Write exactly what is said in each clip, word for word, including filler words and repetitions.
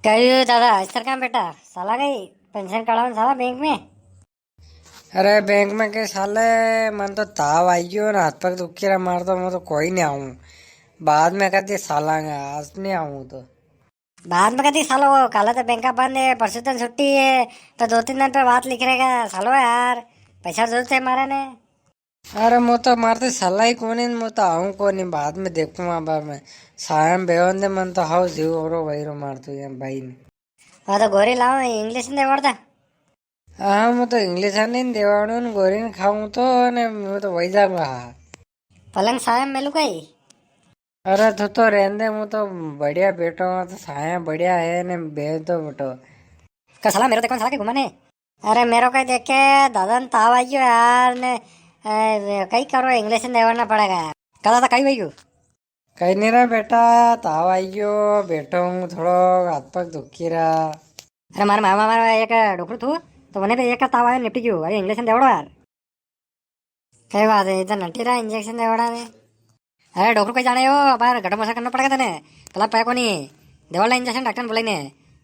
कई हुयो दादा, अस्तर कां बेठा? साला कई पेंशन कढ़ावन साला बैंक में? अरे बैंक में के साले, मन तो ताव आई गयो ना, हाथ पग दुखी रहा मार तो, मैं तो कोई नी आऊं। बाद में कदी सालांगा, आज नी आऊं तो। बाद में कदी सालो, काले तो बैंक बंद है, परसों दिन छुट्टी है, तो दो तीन दिन पे बात लिख रहेगा सालो यार, पैसा जरूरत है मारे ने। अरे, मु तो मारते सलाह ही कोनी, मु तो आऊं कोनी, बाद में देखूं, बार में सायम बेवन दे, मन तो हाउ जीव ओरो वही रो मारतो ये भाई ने। हाँ, तो गोरी लाओ, इंग्लिश में देवाड़ दा। हाँ, मु तो इंग्लिश ने देवाड़ू ने गोरी ने खाऊं तो, ने मु तो वही जाऊंगा। हाँ। पलंग सायम मेलू कई? अरे, तू तो रहने दे, मु तो बढ़िया बैठो हूँ, तो साया बढ़िया है ने, बे तो बटो। का साला मेरो देखो, साला के घुमाने। अरे, मेरो कई देखे, दादा ने ताव आई गयो यार, ने, ए, कई करो, इंग्लिश में देवाना पड़ेगा यार। का दादा, कई वही गयो? कई नी रे बेटा, ताव आई गयो, बैठो हूँ, थोड़ो हाथ पग दुखी रहा। अरे, मार, मार, मार, मार, एक डोकरू थू, तो मने पे एक ताव आयो, निपटी गयो। अरे, इंग्लिश में देवड़ो यार। कई बात है, इधर नटी रहा इंजेक्शन देवड़ा ने। अरे डॉक्टर कोई जाने हो, बाहर गटो मसा करना पड़ेगा तने। पला पै कोनी। देवड़ा इंजेक्शन डॉक्टर ने बुलाई ने।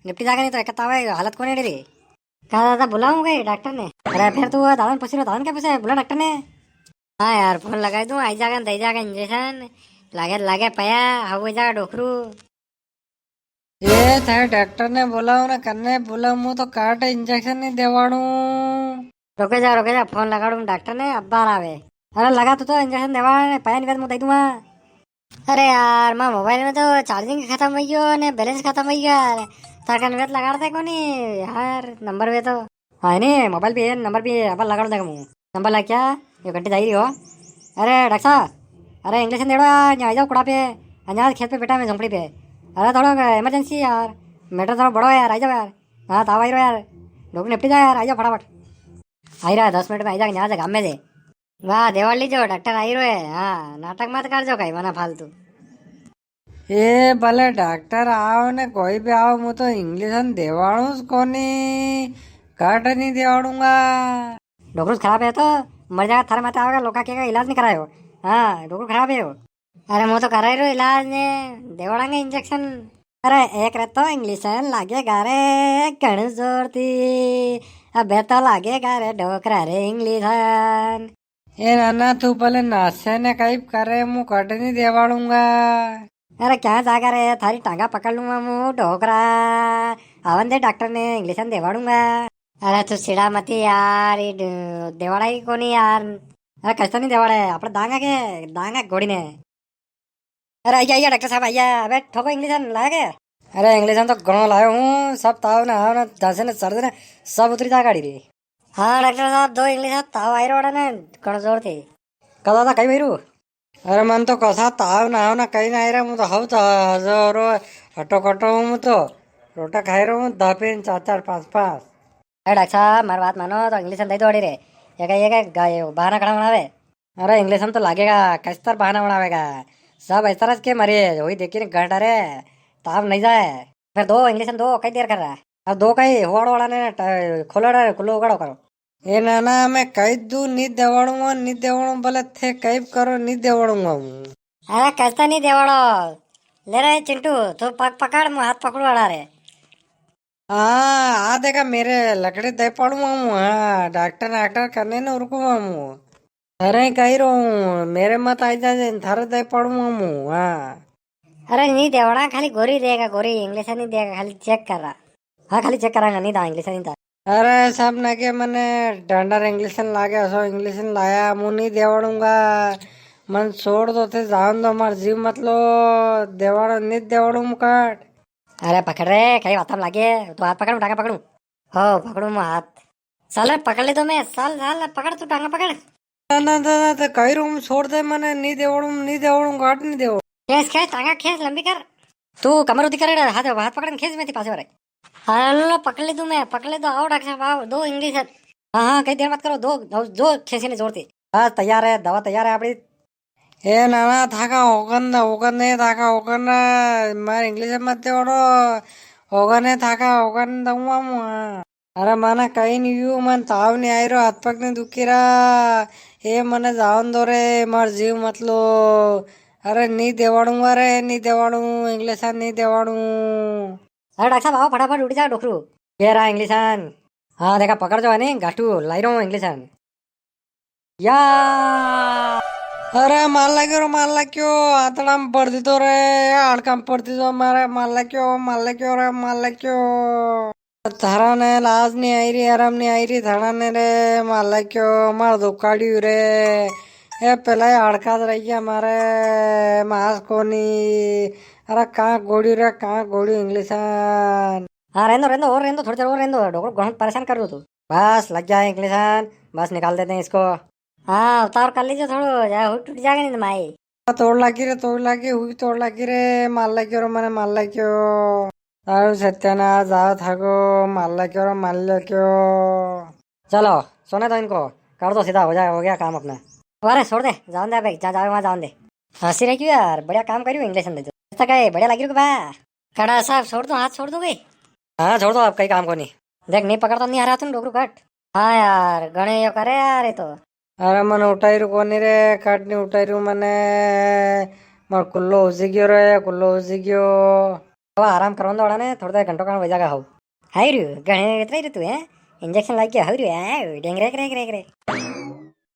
निपटी जागा नी तो एक तावे हालत कोनी रे। का दादा बुलाऊं कई डॉक्टर ने? अरे फिर तू दादा ने पूछ रो, दादा ने क्या पूछे? बुला डॉक्टर ने। हाँ यार, फोन लगाई दूं, आई जागा, दे जागा इंजेक्शन। लागे, लागे पया, हव जागा डोकरू। ए, थारे डॉक्टर ने बुलाओ ना, कन्ने बुलाओ, मु तो काट इंजेक्शन नी देवाणू। रुके जा, रुके जा, फोन लगाड़ू डॉक्टर ने, अब बाहर आवे। अरे लगा तू तो इंजेक्शन देवा ने, पया नी वे तो मु दे दूंगा। अरे यार, मारा मोबाइल में तो चार्जिंग खत्म हुई गयो ने बैलेंस खत्म हुई गयो यार। ताकन वे तो लगाड़ता कोनी यार, नंबर वे तो। हाँ, ने मोबाइल पे है, नंबर भी है, अब लगाड़ देगा मु। नंबर ला क्या? यो घंटी जाई रही हो। अरे डॉक्टर साहब, अरे इंजेक्शन देड़ो यार, यहाँ आ जाओ कुड़ा पे। यहाँ खेत पे बैठा मैं झोंपड़ी पे। अरे थोड़ा इमरजेंसी यार, मैटर थोड़ा बड़ो है यार, आ जाओ यार। हाँ, ताव आई रो यार, डॉक्टर निपटी जाओ यार, आ जाओ फटाफट। आई रहा है, दस मिनट में आई जाएगा, यहाँ से गाम में से। वाह, देवाल लीजो, डॉक्टर आई रो है। हाँ, नाटक मत कर जो कई मना फालतू। ए, भले डॉक्टर आओ ने कोई भी आओ, मु तो इंजेक्शन देवाणू ज कोनी, कट नी देवाणूंगा। डोकरू खराब है तो मर जाएगा, थारे माथे आवेगा, लोका के इलाज नी करायो। हाँ, डोकरू खराब है वो। अरे, मु तो कराई रो इलाज ने, देवाड़ांगे इंजेक्शन। अरे, एक रे तो इंजेक्शन लागेगा रे, घणु जोर थी, अबे तो लागेगा रे डोकरा रे इंजेक्शन। ए नाना, तू भले नासे ने कई करे, मु कट नी देवाड़ूंगा। अरे क्या जागा रे, थारी टांगा पकड़ लूंगा मु डोकरा। आवन दे डॉक्टर ने, इंजेक्शन देवाड़ूंगा। अरे तू सिड़ा मती यार, ये ड-, देवाड़ा ही कोनी यार। अरे कस्ता नी देवाड़ा है, आपणे दांगा के, दांगा घोड़ी ने। अरे आइया, आइया डॉक्टर साहब, आइया। अबे ठोको इंजेक्शन लाया के? अरे इंजेक्शन तो घणो लायो हूँ, सब ताव ने, हाव ने, दस ने, सर्द ने, सब उतरी जा गाड़ी री। हाँ डॉक्टर साहब, दो इंजेक्शन, ताव आई रो ने, घणो जोर थी। का दादा, कई वई रू? अरे मन तो कसा ताव ना हो ना, कई ना आई रे, मु तो हव तो हजो रो, हटो कटो हूँ मु तो, रोटा खाई रो हूँ, दस पिन, चार चार, पाँच पाँच। अरे डॉक्टर साहब, मारी बात मानो तो इंजेक्शन दे दो अड़ी रे, एक, एक, एक, बहाना कड़ा बनावे। अरे इंजेक्शन तो लागेगा, कस्तर बहाना बनावेगा, सब इस तरह के मरीज वही देखी ने घंटा रे, ताव नी जाए। फिर दो इंजेक्शन दो, कई देर कर रहा है? अब दो कई हुआड़ो वाला ने ट-, खोलड़ा, कुल्लो उगाड़ो करो। ए नाना, मैं कई दू नी देवाड़ूंगा, नी देवाड़ूंगा, भले थे कई भी करो, नी देवाड़ूंगा हूँ। अरे कस्ता नी देवाड़ो? ले रे चिंटू, तू पग पकड़, मु हाथ पकड़ू अड़ा रे। हाँ, आ देखा मेरे लकड़ी दे पड़ूंगा हूँ, हाँ, डॉक्टर डॉक्टर करने ने उरकूंगा हूँ। अरे कही रो हूँ, मेरे मत आई जाजे, थारे दे पड़ूंगा हूँ, हाँ। अरे नी देवड़ा, खाली गोरी देगा, गोरी, इंजेक्शन नी देगा, खाली चेक कर रहा। हाँ, खाली चेक करांगा, नी था, इंजेक्शन नी था। अरे, सब ने के मने डंडर इंजेक्शन लागे, असो इंजेक्शन लाया, मु नी देवड़ूंगा। मन छोड़ दो थे, जान दो, मार जीव मत लो, देवाड़ो, नी देवाड़ू मुकाट। अरे, पकड़ रे, कई बात में लागे, तू हाथ पकड़, मु टांगा पकड़ू। हो, पकड़ू मु हाथ। साले, पकड़ ले तो मैं, साल, साल, पकड़, तू टांगा पकड़। ना, ना, ना, ना, तो कही रू हूँ, छोड़ दे मने, नी देवड़ू, नी देवड़ू, काट नी देवड़ू। खेस, खेस, टांगा खेस, लंबी कर। तू कमर उदी कर, हाथ, हाथ पकड़, खेस में थी पासे वाले। हाँ, लो, लो, पकड़ ले तू मैं, पकड़ ले तो, आओ डॉक्टर साहब, आओ, दो इंजेक्शन। हाँ, हाँ, कई देर मत करो, दो, दो, दो खेसी ने जोर थी। बस, तैयार है, दवा तैयार है आपड़ी। ए नाना, थाका होगन दा, होगन दे, थाका होगन दा, मारे इंजेक्शन मत देवड़ो, होगन है थाका, होगन दूंगा मु। अरे माना कई नी यू, मन ताव नी आई रो, हाथ पग नी दुखी रा। ए मने जावन दो रे, मार जीव मत लो। अरे नी देवाड़ूंगा रे, नी देवाड़ू, इंजेक्शन नी देवाड़ू। अरे डॉक्टर साहब, आओ फटाफट, उठी जा डोकरू। ये रहा इंग्लिशन। हाँ, देखा, पकड़ जो है नी, गाठू, लाई रो हूँ इंग्लिशन। या। अरे, मार लाग्यो रे, मार लाग्यो, आंतड़ा में पड़ दीधो रे, हाड़का में पड़ दीधो मारे, मार लाग्यो, मार लाग्यो रे, मार लाग्यो। थारा ने लाज नी आई री, हरम नी आई री थारा ने रे, मार लाग्यो, मार दुखाड़ियो रे। ए, पेला ही हाड़का रह गया मारे, मांस कोनी। अरे, कां गोड़ियो रे, कां गोड़ियो इंग्लिशन। हाँ, रहने दो, रहने दो, और रहने दो, थोड़ी देर और रहने दो, डोकरू घणो परेशान कर रो तू। बस, लग गया है इंग्लिशन, बस निकाल देते हैं इसको। हाँ, उतावल कर लीजिए थोड़ो, जा हुई टूट जाएगा नी तो माई। तोड़ लागी रे, तोड़ लागी, हुई तोड़ लागी रे, मार लाग्यो रे, मने मार लाग्यो। तारू सत्यानाश, जाओ थाको, मार लाग्यो रे, मार लाग्यो। चलो, सोने दो इनको, कर दो सीधा, हो जाए, हो गया काम अपना। अरे छोड़ दे, जान दे अबे, जहाँ जावे वहाँ जान दे। हंसी रही क्यों यार, बढ़िया काम करियो इंग्लिशन दे दो। ऐसा कहे, बढ़िया लगी रो बा। कड़ा साहब, छोड़ दो, हाथ छोड़ दो भाई। हाँ, छोड़ दो, अब कई काम कोनी। देख, नी पकड़ता, नी हरा तू, डोकरू काट। हाँ यार, घणे यो करे यार, ये तो। अरे, मने उठाई रू कोनी रे, काट नी उठाई रू मने। मार कुल्लो उजी गयो रे, कुल्लो उजी गयो। अब आराम करवा दो ने, थोड़ी देर घंटो कान वही जागा हो। हाय रू, घणे इतरा ही रे तू है। इंजेक्शन लग गया, हाय रू, हाय, डेंगरे, करे, करे, करे।